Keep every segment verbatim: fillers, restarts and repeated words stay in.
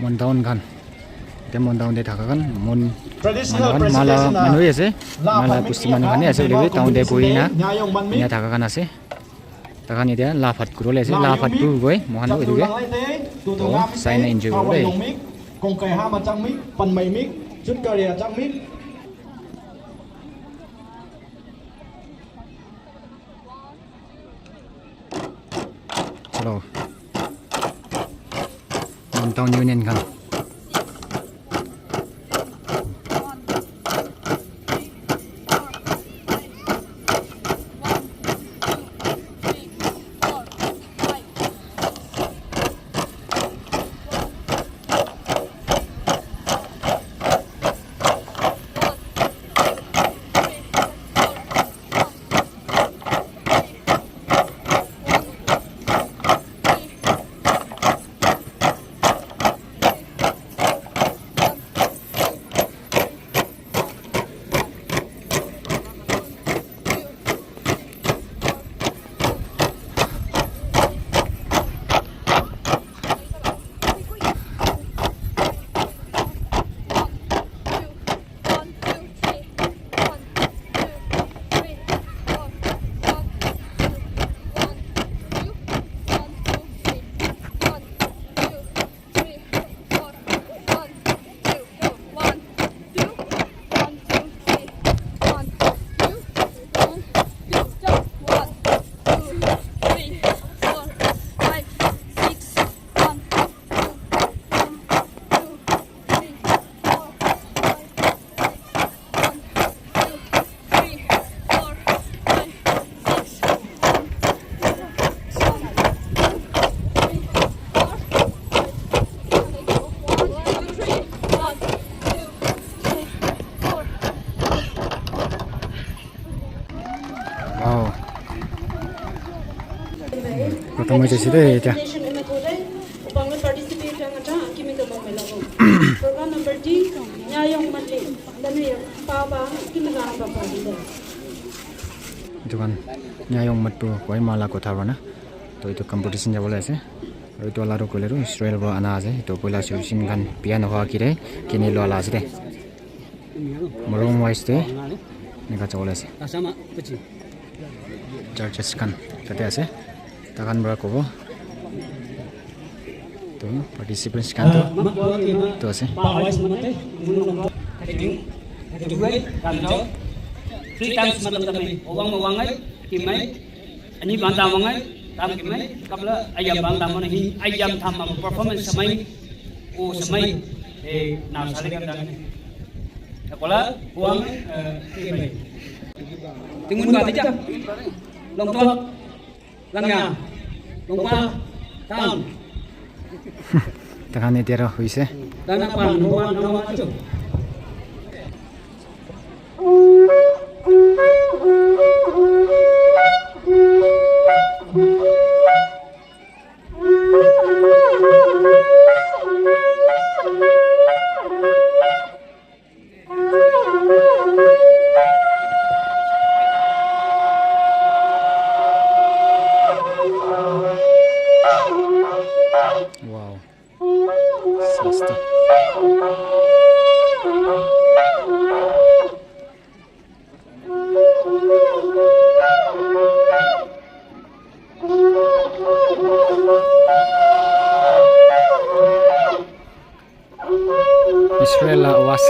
Mon town khan. Ete Mon town te thaka khan, Mon manu khan, mala manu ase. Mala pusti manu khan ase, hoile bi town te bohi na ena thaka khan ase. Takhan etia la phat kuribole ase, la phat kuribole moi khan etu ke. To sai na enjoy kuribole. Kongkai ha ma chang mi, pan mai mi, chut kari a chang mi. Hello. Mon town union khan. Wow. Kotong aja sih deh, ya. Program number D, Nyayong Matli, Daniel, Papa, Kinga, Papa, Dida. Itu kan, Nyayong Matpu, koi mala kotha bana. To itu competition jabo le ase. Aru itu ala tu koile tu Israel para ana ase. Itu poila solution khan biya nohwa kire, kini lo ala ase de. Morung wise te, nika jabo le ase. Churches khan tate ase. Takhan para kobo. Tu participants khan tu, tu ase. Three times matlab tamai, owang mawang ai, kimai, ani bang tamang ai, tam kimai, kapla ayam bang tamang ai, ayam tam performance samai, o samai, eh, na sale kan dan. Kola, owang, eh, kimai. Tingun ba, tija. Long tua. Langya, Longpa, Town. Takhan etia aro hoise. Tana pan, Longpa, Longpa, Acho. Wow. Sasti. Israel la was.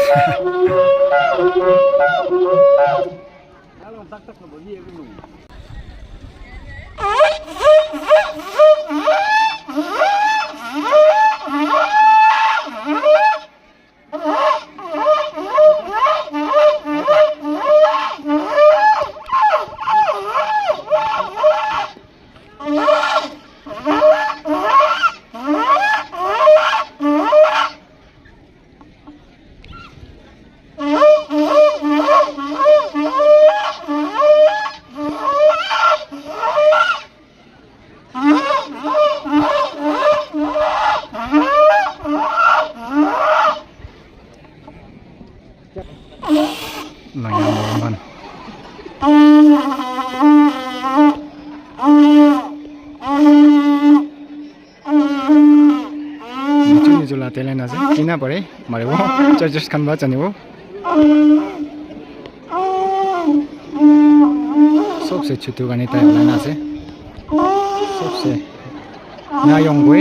Line ase, china pare, maribo. Judges khan ba janibo. Sobse chutu kani tai line ase. Sobse na yongwe.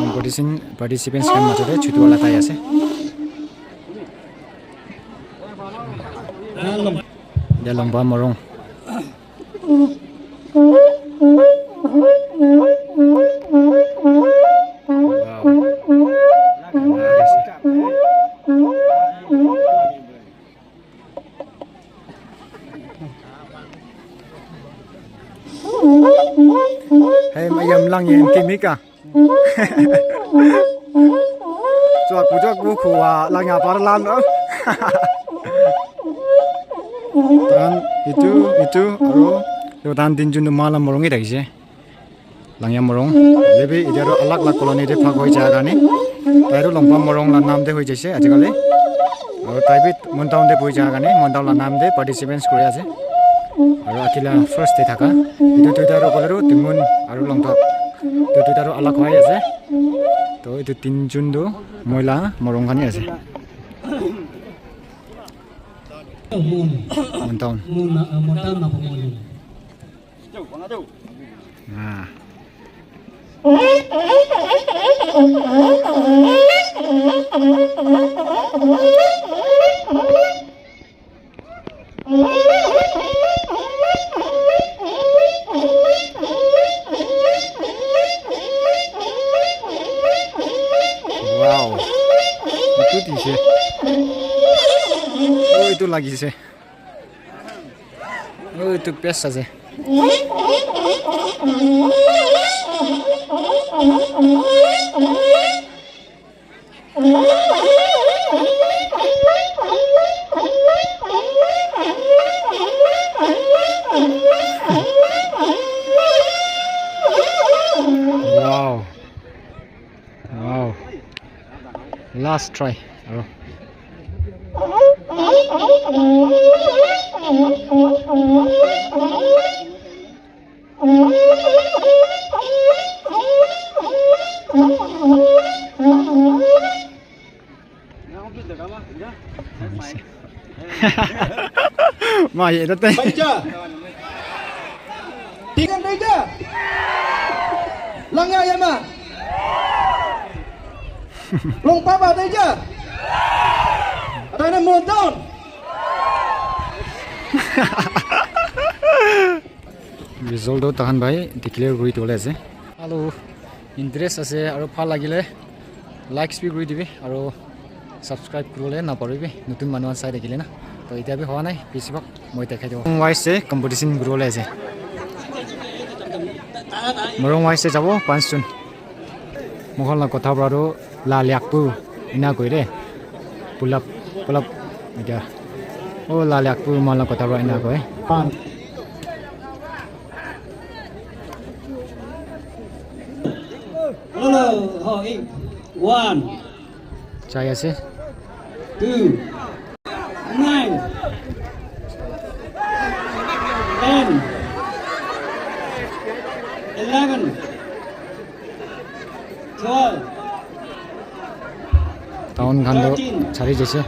Competition participants khan majot te chutu wala tai ase. Dia longpa morung. Hey, mayam lang yan kimika. Chuak bu chuak bu khuwa lang ya par lam lo. Tan itu itu aro yo tan tin jun ma lam morung ita ise. Lang ya morung. Lebi ita ro alag alag colony de phag hoi jaga ni. Tai ro longpa morung la nam de hoi jaise ajikali. Aro tai bi Mon Town de boi jaga ni Mon Town la nam de participants kuri ase. Aro akila first de thaka. Itu duita ro kolero Tingmun aro Longtok. Itu duita ro alag hoi ase. To itu tin jun tu moi la morung khan he ase. Mon Town. Ah. Wow. Itu dise. Oh, itu lagise. Oh, itu best ase. Wow. Wow. Last try. Aro. Ma ye da te. Bacha. Tigan bacha. Langa yama. Long papa bacha. Ada na mo down. Result toh tahan bai declare kuri dibole ase. Aro interest ase aro bhal lagile likes bi kuri dibi aro subscribe kuribole naparibi notun manu khan sai thakile na. To etia bi howa nai, bisi bhag moi dekhai dibo. Morung wise te competition kuribole ase. Morung wise te jabo panch jon. Moikhan la kotha para tu la liakpu ena koi de. Pulap, pulap. Etia. Oh, la liakpu moikhan la kotha para ena koi. Hello, ho, eight. One. Chai ase. Two. Nine, ten, eleven, twelve, town khan toh thirteen, chari jaise.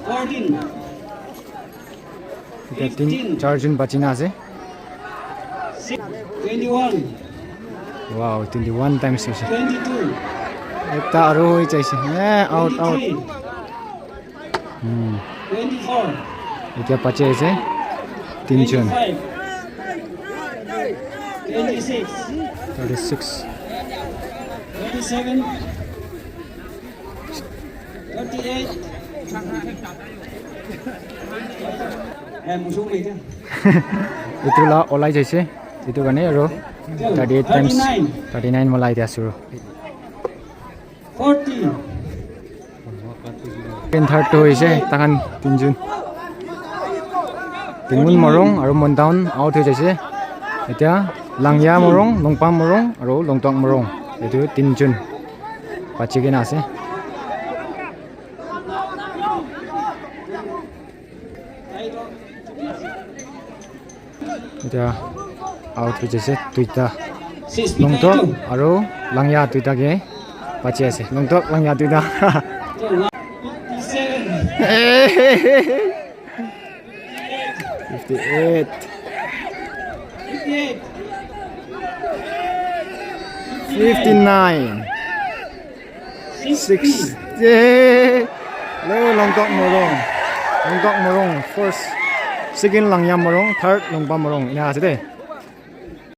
Fourteen, etia tin, fifteen, char jon bachi na ase. Twenty-one. Wow, twenty-one times ase. Twenty-two. Ekta aru hoi jaise. Eh, out, out. Twenty-three. Hmm. Twenty-four. Etia bachi ase. Tin jon. Twenty-five. Twenty-six. Thirty-six. Twenty-seven. Thirty-eight. Eh, musuh ni kan? Etu la olai jaise. Etu karne aro thirty-eight times thirty-nine malai dia ase aro. Forty. Second, third tu hoise, tahan tinjun. Tingun morung aro Mon Town out hoi jaise. Etia Langya morung, Longpam morung aro Longtok morung. Etu tinjun bachi kena ase. Etia out hoi jaise duita. Longtok aro Langya duita ke bachi ase. Longtok, Langya duita. Fifty-eight. Fifty-nine. Six. Yay! Hello, Longtok Morung. Longtok Morung. First, second Langya Morung, third Longpa Morung. Ina ase de.